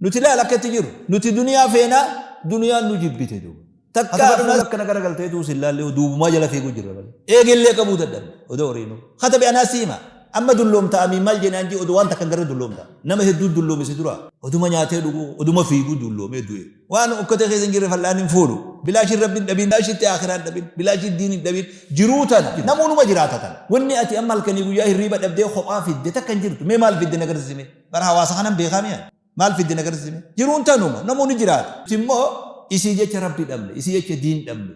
Nuti laal akka itti jirru. Nuti duniyaa feenaa, duniyaan nu jibbite duuba. Takkaa fuula akkana garagalteetuu sin laallee duubumaa jala fiiguu jirra malee. Eegellee qabuu dadhabne odoo horiinuu. Katabi anaa si hima. Amma dulloomta amiin maal jeenaan jee odoo waan takka hin garre dulloomta. Nama hedduu dulloome si dura. Oduma nyaatee dhuguu, oduma fiiguu dulloomee du'e. Waan okkotee keessa hin jirre fal'aan hin fuudhu. Bilaashiin Rabbi hin dhabin, bilaashitti aakhiraa hin dhabin, bilaashiin diin hin dhabin. Jiruu tana namuu numa jiraata tana. Wanni ati amma halkanii guyyaa hirriiba dhabdee kophaa fidde takka hin jirtu. Mee maal fidde na garsiisi mee. Bara hawaasa kanan beekaa mi'a. Maal fidde na garsiisi mee. Jiruun tanuma namuu ni jiraata. Nuti immoo isii jecha Rabbi dhabne, isii jecha diin dhabne,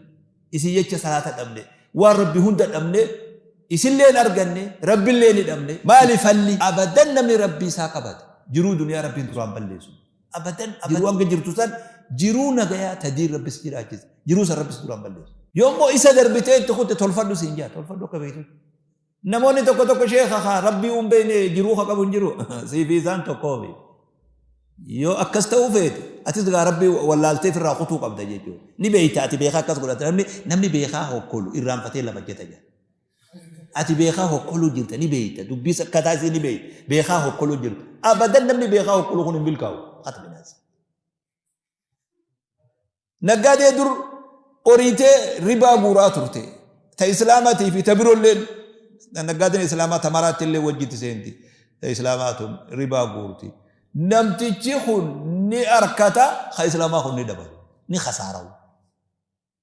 isii jecha salaata dhabne, waan Rabbi hunda dhabne, isillee hin arganne, Rabbillee ni dhabne. Maali falli? Abadan namni Rabbii isaa qabate jiruu duniyaa Rabbiin duraan balleessu. Abadan jiruu hanga jirtu san jiruu nagayaa ta diin Rabbi si jiraachise jiruu san Rabbi si duraan balleessu. Yoommoo isa darbitee itti kutte tolfadhu siin jaa tolfadhu akka beektutti. Namoonni tokko tokko sheekha kaa Rabbii uun beekne jiruu ka qabu hin jiru siifi isaan tokkoomi. Yoo akkas ta'uu feete atis gaa Rabbii wallaaltee ofirraa kutuu qabda jechuudha. Ni beekta ati beekaa akkas godhata namni namni beekaa hokkolu irraanfatee lafa jeta jira. Ati beekaa hokkoluu jirta ni beekta dubbii sakkataa isii ni beekta beekaa hokkoluu jirta. Abadan namni beekaa hokkolu kun hin milkaa'u. Ati binaasa. Naggaadee dur oriitee ribaa guuraa turte. Ta islaamatii fi ta biroolleen naggaadeen islaamaa ta maraatti illee wajjitti seenti. Ta islaamaa tun ribaa guurti. Namtichi kun ni arkata ka islaamaa kun ni dhabalu. Ni kasaarawu.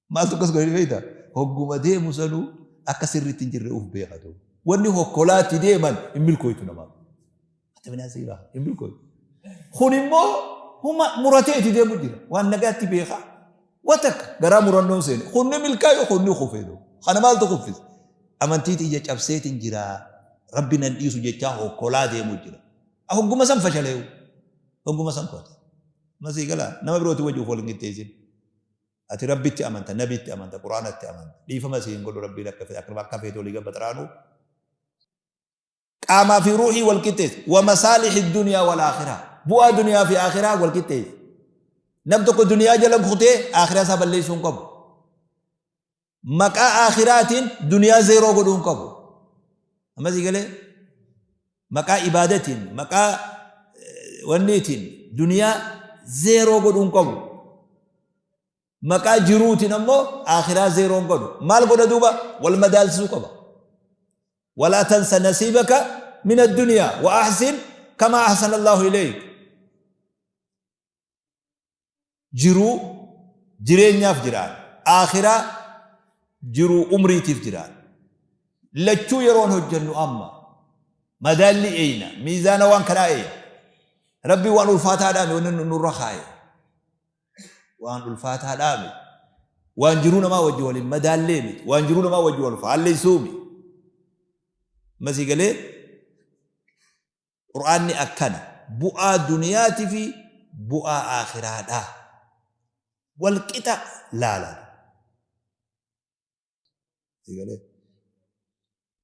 Maaltu akkas godhe beektaa? Hogguma deemu sanuu akka sirriitti hin jirre uf beekatu. Wanni hokkolaatti deeman hin milkooytu namaaf. Ati siira hin milkooytu. Kun immoo huma muratee itti deemu jira. Waan nagaatti beekaa. Waan takka garaa murannoon seene. Kun ni milkaayu kun ni kufee. Kana maaltu kuffise? Amantii tiyya cabseetiin jira. Rabbi nan dhiisu jechaa hokkolaa deemu jira. Hogguma san fashaleewu. Hogguma san koota. Masii galaa nama birooti wajji of wal hin qixxeessin. Ati Rabbitti amanta, Nabitti amanta, Qur'aanatti amanta. Dhiifama sii hin godhu Rabbiin akka fedhe akka akka feete olii gad baxaraanuu. Qaamaa fi ruuhii wal qixxeessi. Wa masaalihi duniyaa wal aakhiraa. Bu'aa duniyaa fi aakhiraa wal qixxeessi. Nam tokko duniyaa jala kutee aakhiraa isaa balleessuu hin qabu. Maqaa aakhiraatiin duniyaa zeeroo godhuu hin qabu. Amma sii galee maqaa ibaadatiin maqaa wanniitiin duniyaa zeeroo godhuu hin qabu. Maqaa jiruutiin ammoo aakhiraa zeeroo hin godhu. Maal godha duuba? Wal madaalsisuu qaba. Walaa tansa nasiibaka min addunyaa wa ahsin kama ahsana Allahu ilayk. Jiruu jireenyaaf jiraadha. Aakhiraa jiruu umriitiif jiraadha. Lachuu yeroon hojjennu amma madaalli eeyna, miizaana waan kanaa eeyna. Rabbiin waan ulfaataa dhaame wanni nurra kaaye. Waan ulfaataa dhaame. Waan jiruu namaa wajji wal hin madaallee miti. Waan jiruu namaa wajji wal faalleessuu miti. Masii galee Qur'aanni akkana bu'aa duniyaati fi bu'aa aakhiraadhaa wal qixa laala.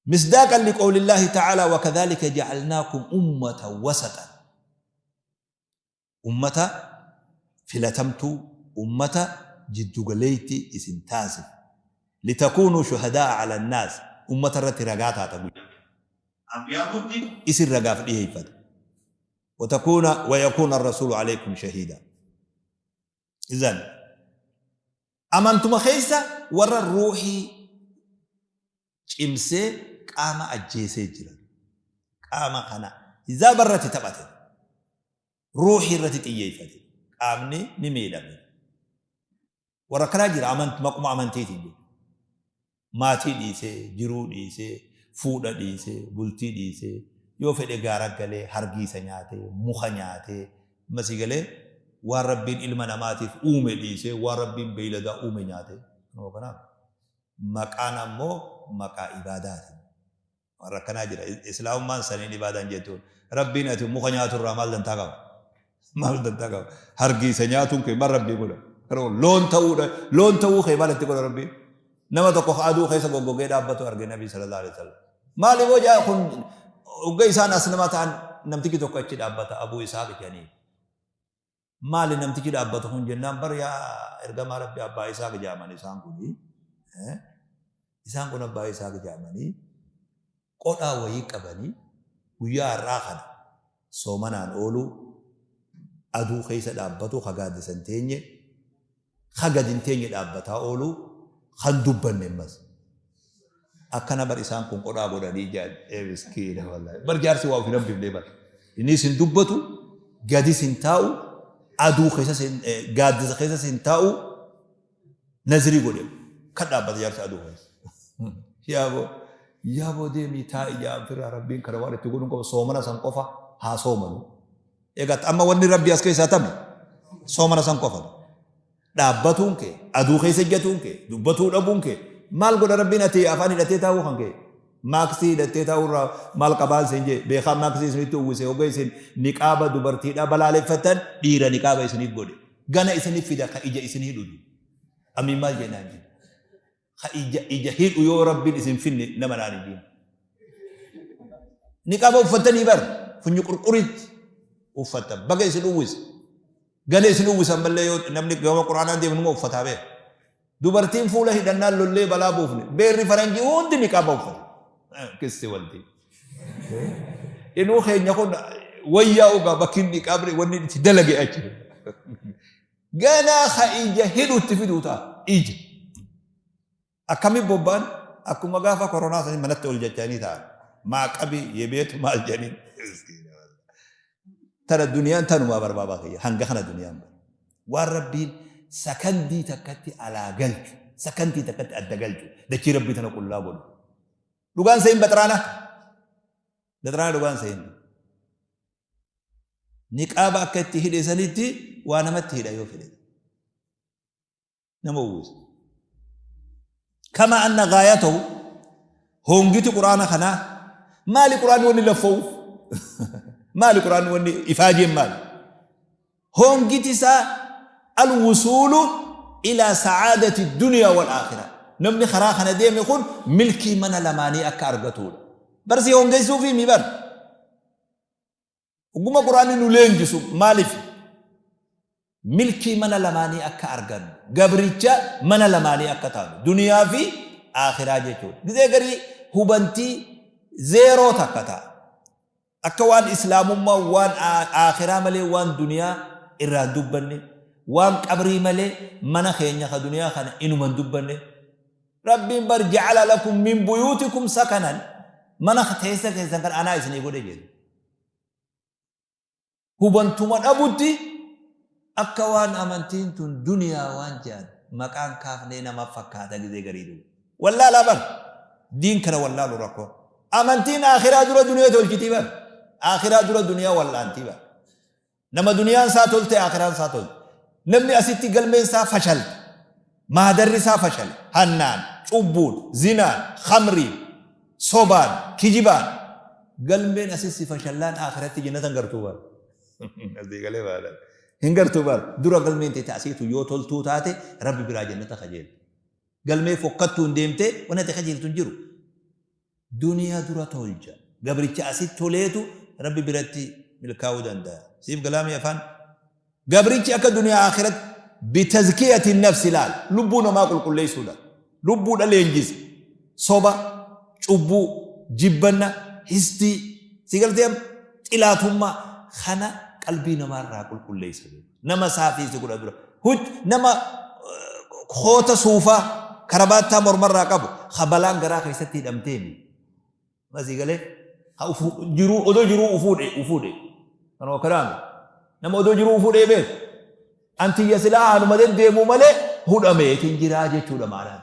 Misdaaqan liqawlillaahi ta'aalaa wa kadhaalika ja'alnaakum ummatan wasatan. Ummata filatamtuu, ummata jiddugaleeytii isin taasifne. Litakuunuu shuhadaa'a alannaas, ummata irratti ragaa taatan guyyaa Qiyaamatti isin ragaaf dhiheeyfata. Watakuuna wayakuuna arrasuulu aleykum shahiidaa. Izan amantuma keessa warra ruuhii cimsee qaama ajjeesee jira. Qaama kana hizaaba irratti taphate. Ruuhii irratti xiyyeeffate. Qaamni ni miidhame. Warra akkanaa jira amant maquma amantiitiin jechuudha. Maatii dhiisee, jiruu dhiisee, fuudha dhiisee, bultii dhiisee, yoo fedhe gaara galee hargiisa nyaatee, muka nyaatee, amma sii galee waan Rabbiin ilma namaatiif uume dhiisee waan Rabbiin beeyladaa uume nyaatee. Kanuma kanaaf maqaan ammoo maqaa ibaadaati. Warra akkanaa jira. Islaamummaan saniin ibaadaan jettuun. Rabbiin ati muka nyaatu irraa maal dantaa qaba? Maal dantaa qaba? Hargiisa nyaatuun kee maal Rabbii godha? Loon ta'uudha. Loon ta'uu kee maal itti godha Rabbiin? Nama tokko aduu keessa goggogee dhaabbatu arge Nabii sallallahu alaihi wasallam. Maali boo jaa kun hogga isaan as nama ta'an namtichi tokko achi dhaabbata Abuu Isaaq jedhanii. Maali namtichi dhaabbatu kun jennaan bar yaa ergamaa Rabbi abbaa Isaaq jaaman isaan kuni. Isaan kun abbaa Isaaq jaamanii qodhaa wayii qabanii guyyaa har'aa kana soomanaan ooluu Aduu keessa dhaabbatu, ka gaaddisa hin teenye, ka gad hin teenye dhaabbataa oolu, kan dubbanne ammas. Akkana bar isaan kun qodhaa godhanii jaan ee miskiina wallaahi. Bar jaarsi waa of hin hambifne bar. Innis hin dubbatu, gadis hin taa'u, aduu keessas hin gaaddisa keessas hin taa'u, nazrii godhe kan dhaabbata jaarsi aduu keessa. Yaaboo yaaboo deemii taa'i jaan firraa rabbiin kana waan itti godhuun qaba soomana san qofa haa soomanu. Egaa amma wanni rabbi as keessaa tami soomana san qofa. Dhaabbatuun kee, aduu keessa ejjatuun kee, dubbatuu dhabuun kee maal godha rabbiin ati afaan hidhattee taa'uu kan kee. Maaksii hidhattee taa'uu irraa maal qabaan siin jee beekaa maaksii isinitti uwwise hogga isin niqaaba dubartiidhaa balaaleffattan dhiira niqaaba isiniif godhe. Gana isiniif fida ka ija isin hidhu. Amiin maal jennaan jedhe. Ka ija ija hidhu yoo rabbiin isin finne nama naan hin jiin. Niqaaba uffattanii bar funyu qurquritti uffattan baga isin uwwise. Gana isin uwwisan mallee yoo namni gama quraanaan deemu numa uffataa beeka. Dubartiin fuula hidhannaan lollee balaa buufne. Beerri faranjii hundi niqaaba uffata. Kisti wanti. Inuu keenya kun wayyaa ugaa bakki niqaabni wanni itti dalage achi. Ganaa ka ija hidhutti fiduu ta'a. Ija. Akkamiin bobba'an? Akkuma gaafa koronaa sanii manatti ol jechanii ta'an. Maa qabi yebeetu maal jedhaniin. Tana duniyaan tanumaa barbaabaa kiyya. Hanga kana duniyaan bara. Waan Rabbiin sakandii takkatti alaa galchu. Sakandii takkatti adda galchu. Dachii Rabbii tana qullaa godhu. Dhugaan seeyin baxraana. Baxraana dhugaan seeyin. Niqaaba akka itti hidhe sanitti waa namatti hidha yoo fedhe. Nama uwwisa. Kama anna gaayatahu hongiti quraana kanaa maali quraanni wanni laffa'uuf maali quraanni wanni ifaajeen maali hongiti isaa alwusuulu ilaa sa'aadati duniyaa wal aakhira namni karaa kana deeme kun milkii mana lamaanii akka argatuudha barsii hongeessuufii mi bar Ogummaa Qur'aanni nu leenjisu maaliif? Milkii mana lamaanii akka argannu, gabricha mana lamaanii akka taanu, duniyaa fi aakhiraa jechuudha. Gizee garii hubantii zeeroo takka ta'a. Akka waan islaamummaa waan aakhiraa malee waan duniyaa irraa hin dubbanne, waan qabrii malee mana keenya ka duniyaa kana inuma hin dubbanne. Rabbiin bar ja'ala lakum min buyuutikum sakanan mana teessa keessan kan anaa isinii godhe jedhe. Hubantuma dhabutti akka waan amantiin tun duniyaa waan jedhan maqaan kaafnee nama fakkaata gizee garii duuba. Wallaalaa bar diin kana wallaalu rakkoo. Amantiin akhiraa dura duniyaa tolchitii bar. Akhiraa dura duniyaa wallaantii bar. Nama duniyaan isaa tolte aakhiraan isaa tolte. Namni asitti galmeen isaa fashalte. Maadarri isaa fashale. Hannaan, cubbuun, zinaan, khamriin, sobaan, kijibaan. Galmeen asitti fashallaan aakhiratti jannata hin gartuu bara. Asii galee baala. Hin gartuu bara. Dura galmeen tee asiitu yoo toltuu taate Rabbi biraa jannata kajeelta. Galmee fokkattuun deemtee wanni ati kajeeltu hin jiru. Duniyaa dura tolcha. Gabricha asitti toleetu Rabbi biratti milkaa'uu danda'a. Siif galaamii afaan? Gabrichi akka duniyaa akhiratti bitazkiyati nafsi laal. Lubbuu namaa qulqulleessuudha. Lubbuudha leenjisa. Soba, cubbuu, jibbanna, histii, si galtee xilaatummaa kana qalbii namaarraa qulqulleessa. Nama saafii si godha dura. Huc nama koota suufaa karabaattaa mormarraa qabu ka balaan garaa keessatti hidhamteemi. Masii galee ka jiruu odoo jiruu ufuudhe ufuudhe. Kanuma kanaami. Nama odoo jiruu ufuudhee beeku. Antiyya silaa anuma deddeemu malee hudhameetiin jiraa jechuudha maanaan.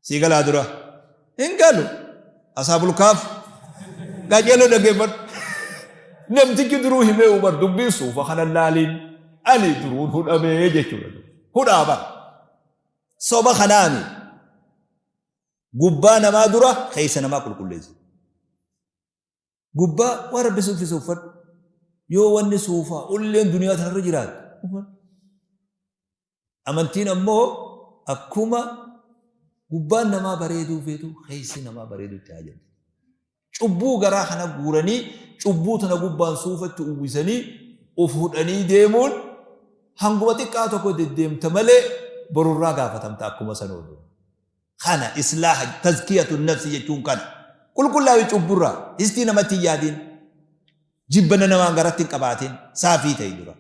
Sii galaa dura? Hin galu. Asaabul kaaf qajeeloo dhaggeeffadhu. Namtichi duruu himee Umar dubbiin suufa kana laaliin ani duruun hudhamee jechuudha. Hudhaa bara. Soba kanaami. Gubbaa namaa dura keessa namaa qulqulleessi. Gubbaa waan rabbi si uffise uffadhu. Yoo wanni suufaa ulleen duniyaa tanarra jiraatu uffadhu. Amantiin ammoo akkuma gubbaan namaa bareeduu feetu keessi namaa bareedutti haa jennu. Cubbuu garaa kana guuranii cubbuu tana gubbaan suufatti uwwisanii of hudhanii deemuun hanguma xiqqaa tokko deddeemta malee borurraa gaafatamta akkuma sanootu. Kana islaaha tazkiyatu nafsi jechuun kana. Qulqullaawi cubburraa histii namatti hin yaadiin. Jibbana namaan garatti hin qabaatin saafii ta'i dura.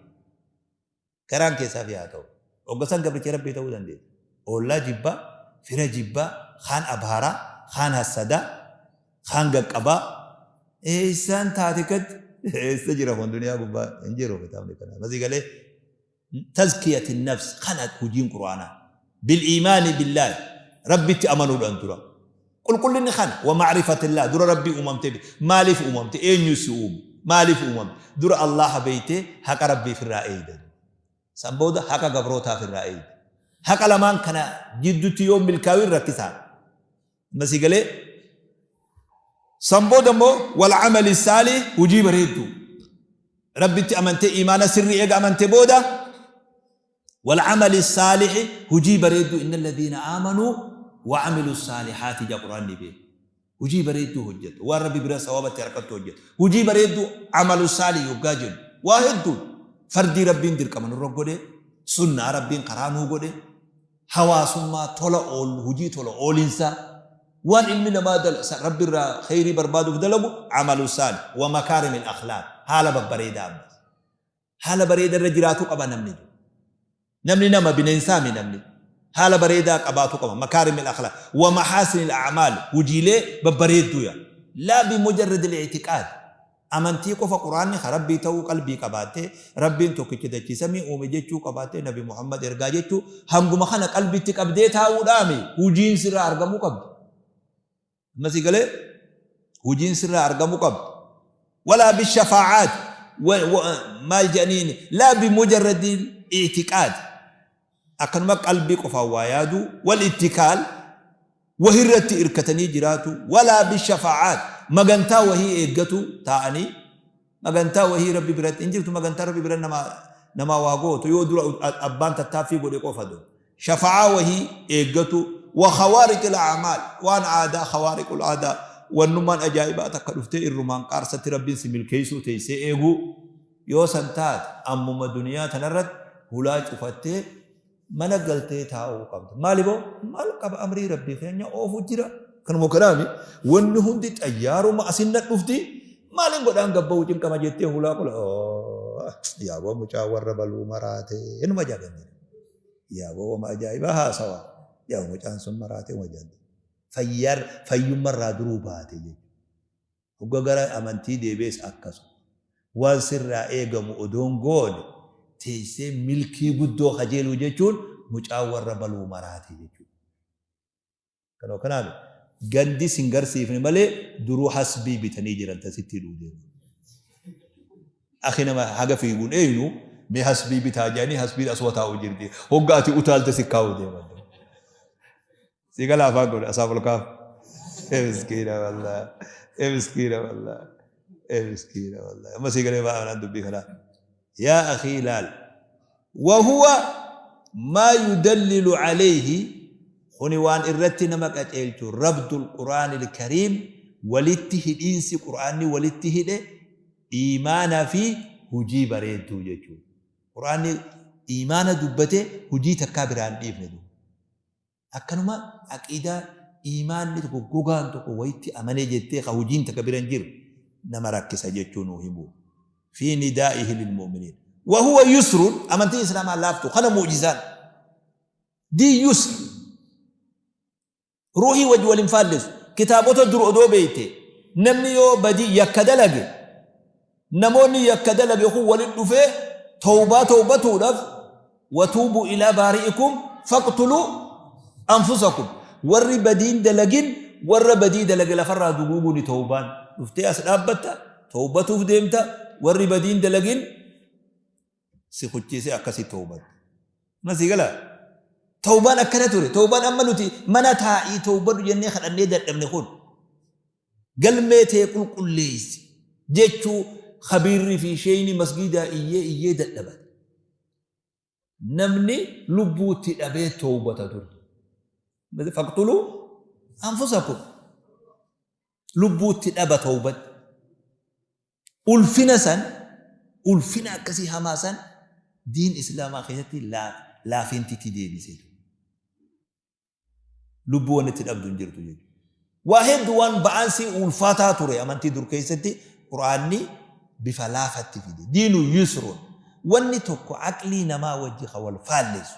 Garaan kee saafii haa ta'u. Hogga san gabricha Rabbii ta'uu dandeetta. Oollaa jibbaa, fira jibbaa, kaan abaaraa, kaan hassadaa, kaan gaqqabaa. Eessaan taate katti? Eessa jira kun duniyaa gubbaa? Hin jiru kitaabni kana. Masii galee tazkiyati nafs kana hujiin Qur'aanaa. Bil iimaani billaahi Rabbitti amanuudhaan dura. Qulqullinni kana wa ma'rifatillah dura Rabbii uumamtee maaliif uumamte eenyu si uume maaliif uumamte dura Allaha beeytee haqa Rabbii firraa eeyda san booda haqa gabrootaa firraa eeyda haqa lamaan kana jiddutti yoo milkaawin rakkisaadha amma si galee san booda immoo wal amali saalih hujii bareedduu Rabbitti amantee iimaana sirrii eega amante booda Wal'amali saalixi hujii bareedduu inna alladhiina aamanuu wa'amilu saalihaati jaa qur'aanni bee hujii bareedduu hojjatu waan rabbi bira sawabatti harkattu hojjatu hujii bareedduu amalu saalih yoggaa jennu waa hedduun fardii rabbiin dirqama nurra godhe sunnaa rabbiin karaa nuu godhe hawaasummaa tola ool hujii tola oolinsaa waan ilmi namaa rabbi irraa kheyrii barbaaduuf dalagu amalu saalih wa makaarimil akhlaaq haala babbareedaa ammas Haala bareeda irra jiraatu qaba namni. Namni nama bineensaami namni. Haala bareedaa qabaatu qaba. Makaarimil akhlaaq wa mahaasinil a'maal hujiilee babbareedduu yaa. Laa bi mujarradil i'tiqaad. Amantii qofa Qur'aanni ka Rabbii ta'uu qalbii qabaattee Rabbiin tokkicha dachii samii uume jechuu qabaattee Nabi Muhammad ergaa jechuu hanguma kana qalbitti qabdee taa'uudhaami hujiin sirraa argamuu qabdi. Amma sii galee hujiin sirraa argamuu qabdi. Walaa bishafaacaat maal jedhaniin laa bimujarradi i'tiqaad akkanuma qalbii qofaan waa yaaduu wal ittikaal wahirratti irkatanii jiraatu walaa bishafaacaat magantaa wahii eeggatu taa'anii magantaa wahii rabbi biratti hin jirtu magantaa rabbi bira namaa namaa waa gootu yoo dura abbaan tattaaffii godhe qofa dur shafa'aa wahii eeggatu wa khawaariqil a'maal waan aadaa khawaariqul aadaa wannummaan ajaa'ibaa takka dhuftee irrumaan qaarsatti rabbiin si milkeessuu teessee eeguu yoo san taate ammuma duniyaa tanarratti hulaa cufattee mana galtee taa'uu qabda. Maali boo? Maal qaba amrii rabbii keenya oofu jira. Kanuma kanaami wanni hundi xayyaaruma asin na dhufti maalin godhaan gabba'uu cinqama jettee hulaa qola. Yaa boo mucaa warra baluu maraate inuma jaalanne. Yaa boo wama ajaa'ibaa haasawa. Yaa mucaan sun maraate uma jaalanne. Fayyaar fayyummarraa duruu baate jechuudha. Hogga gara amantii deebi'es akkasuma. Waan sirraa eegamu odoo hin goone teessee milkii guddoo kajeeluu jechuun mucaan warra baluu maraate jechuudha. Kanoo kanaaf gandi sin garsiifne malee duruu hasbii bitanii jiran tasitti hidhuu deeman. Akhi nama haga fiiguun eeynu mee hasbii bitaa jedhanii hasbiin asuma taa'u jirti. Hogga ati utaalte si kaa'u deeman. Si gala afaan kun asaabul kaaf. Ee miskiina wallah. Ee miskiina wallah. Ee miskiina wallah. Amma si galee ba'aa dubbii kanaa. Yaa akhii laal. Wahuwa maa yudallilu alayhi kuni waan irratti nama qaceelchu rabdul quraanil kariim walitti hidhiinsi quraanni walitti hidhe iimaana fi hujii bareedduu jechuudha. Quraanni iimaana dubbate hujii takkaa biraan dhiifne duuba. Akkanuma aqiidaa iimaanni tokko gogaan tokko wayitti amanee jettee ka hujiin takka bira hin jirre nama rakkisa jechuu nuu himuuf. Fi nidaa'ihi lilmu'miniin. Wa huwa yusrun amantiin islaamaa laaftu kana mu'jizaan. Diin yusr. Ruuhii wajji wal hin faallessu. Kitaabota dur odoo beeyte namni yoo badii yakka dalage namoonni yakka dalage kun walitti dhufee tawbaa tawbatuudhaaf watuubuu ilaa baari'ikum faqtuluu anfusakum warri badiin dalagin warra badii dalage lafarraa duguuguuni tawbaan dhuftee as dhaabbatta tawbatuuf deemta warri badiin dalagin si kuchiisee akkasitti tawbatta. Amma sii galaa? Tawbaan akkana ture. Tawbaan amma nuti mana taa'ii tawbadhu jennee kadhannee dadhabne kun galmee tee qulqulleessi jechuu khabiirri fi sheeyni masgiidaa iyyee iyyee dadhabate. Namni lubbuutti dhabee tawbata ture. Faqtuluu anfusakum. Lubbuutti dhaba tawbatti. Ulfina san, ulfina akkasii hamaa san diin islaamaa keessatti laafintitti deebise. Lubbuu wanni itti dhabdu hin jirtu jechuudha. Waa hedduu waan ba'aan sii ulfaataa ture amantii dur keessatti Qur'aanni bifa laafatti fide. Diinu yusrun. Wanni tokko aqlii namaa wajji ka wal faallessu,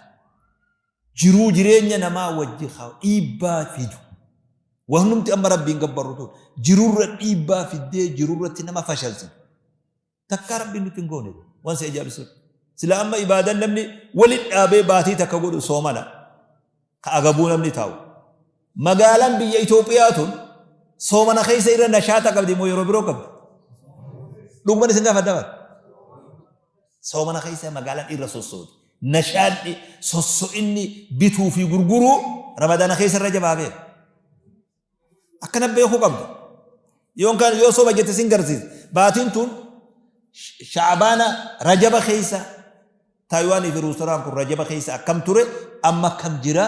jiruu jireenya namaa wajji ka dhiibbaa fidu. Wanumti amma Rabbiin gabbarru tun jirurra dhiibbaa fiddee jirurratti nama fashalsitu. Takkaa Rabbiin nutti hin goone waan si ajaa'ibsiisu. Sila amma ibaadan namni walitti dhaabee baatii takka godhu soomana. Ka agabuu namni taa'u. Magaalaan biyya Itoophiyaa tun soomana keessa irra nashaata qabdi moo yeroo biroo qabdi? Dhuguman isin gaafadha bara. Soomana keessa magaalaan irra sossooti. Nashaadhi sosso'inni bituu fi gurguruu Ramadaana keessa irra jabaa beeku. Akkana beekuu qabda. Yoon kan yoo soba jette sin garsiisa. Baatiin tun Sha'abaana Rajaba keessa Taayiwaanii fi Ruusaraan kun Rajaba keessa akkam ture, amma akkam jira,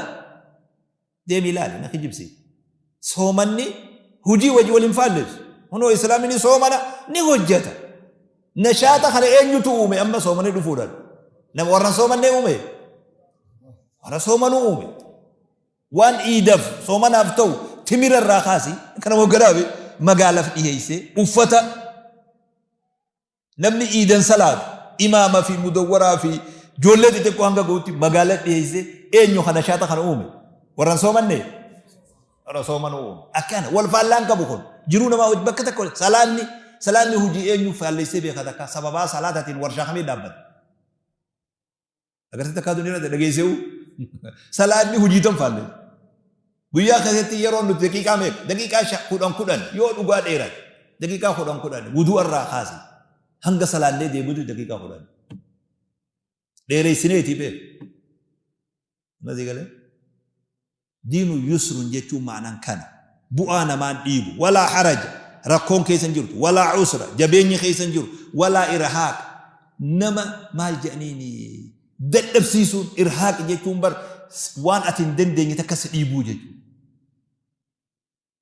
deemi ilaali, na kijibsiisa. Soomanni hujii wajji wal hin faallessu. Kunoo Islaamni soomana ni hojjeta. Nashaata kana eenyutu uume amma soomani dhufuudhaan? Nama warra soomannee uume? Warra soomanuu uume. Waan iidaf soomanaaf ta'u timira irraa kaasi kana moggaraafi magaalaf dhiheessee uffata namni iidan salaatu imaama fi mudawwaraa fi ijoollee xixiqqoo hanga gahutti magaala dhiheessee eenyu kana shaata kana uume? Warran soomanne, warra sooman uume. Akkana wal faallaan qabu kun jiruu namaa hojii bakka takka salaanni hojii eenyu faalleessee beeka? Takka sababaa salaataatiin warshaa kamii dhaabbata? Agartee takkaa duniyaa irratti dhageesseewu salaanni hojii tan faalle. Guyyaa keessatti yeroo nuti daqiiqaa meeqa? Daqiiqaa 10 10 yoo dhugaa dheerate daqiiqaa 10 10 wuduu irraa kaase hanga salaannee deebitu daqiiqaa 10. Dheereessineeti beeku. Masii galee? Diinu yusrun jechuun ma'anaan kana. Bu'aa namaan dhiibu. Walaa haraja. Rakkoon keessa hin jirtu. Walaa usra. Jabeenyi keessa hin jiru. Walaa irhaaq. Nama maal jedhaniini dadhabsiisuun, irhaaq jechuun bar waan ati hin dandeenye takka si dhiibuu jechuudha.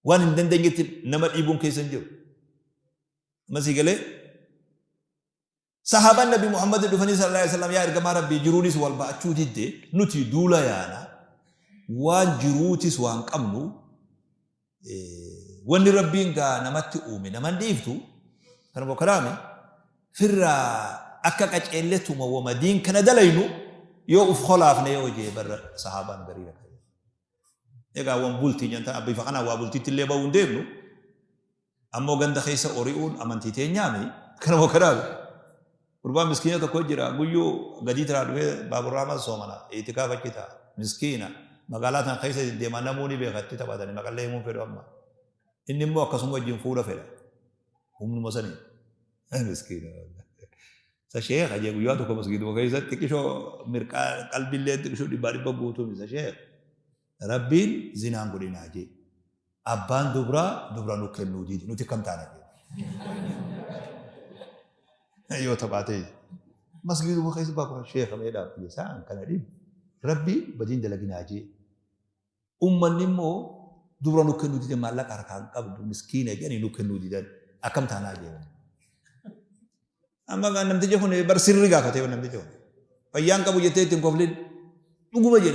Waan hin dandeenyetti nama dhiibuun keessa hin jiru. Amma sii galee? Sahaabaan Nabi Muhammad dhufanii sallallahu alaihi wasallam, yaa ergamaa Rabbii, jiruunis wal ba'achuu didde, nuti duula yaana, waan jiruutis waan qabnu, wanni Rabbiin gaa namatti uume naman dhiiftu kana bokkaraame firraa akka qaceelletuma wama diin kana dalaynu yoo uf kolaafne yoo jee barra sahaabaan garii rakka. Egaa wan bultii nyantaa bifa kanaan waa bultiitti illee bahuu hin deemnu. Ammoo ganda keessa ori'uun amantii teenyaami. Kana moo kanaami. Gurbaan miskiina tokko jira, guyyuu gadii tiraa dhufee baaburraamaa soomana itikaaf achi ta'a. Miskiina magaalaa tan keessa deddeemaa, namuu ni beeka, itti taphatani, maqallee himuun fedhu amma. Inni immoo akkasuma wajjin fuudha fedha. Humnuma sanii. Miskiina. Isa sheekha jee guyyaa tokko masgiiduma keessatti xiqishoo mirqaa qalbillee xiqishoo dhibbaa dhibba guutuu, isa sheekha, Rabbiin zinaan godhinaa jee. Abbaan dubraa dubra nu kennuu dide, nuti kam taana jee. Yoo taphaatee masgiiduma keessa baabura sheekha mee dhaabbi isaan kana dhibu. Rabbiin badiin dalaginaa jee. Ummanni immoo dubra nu kennuu dide, maallaqa harkaa hin qabdu, miskiina jedhanii nu kennuu didan, akkam taanaa jee. Amma namtichi kun bar sirri gaafatee, namtichi kun fayyaan qabu jettee ittiin koflin, dhuguma jedhe.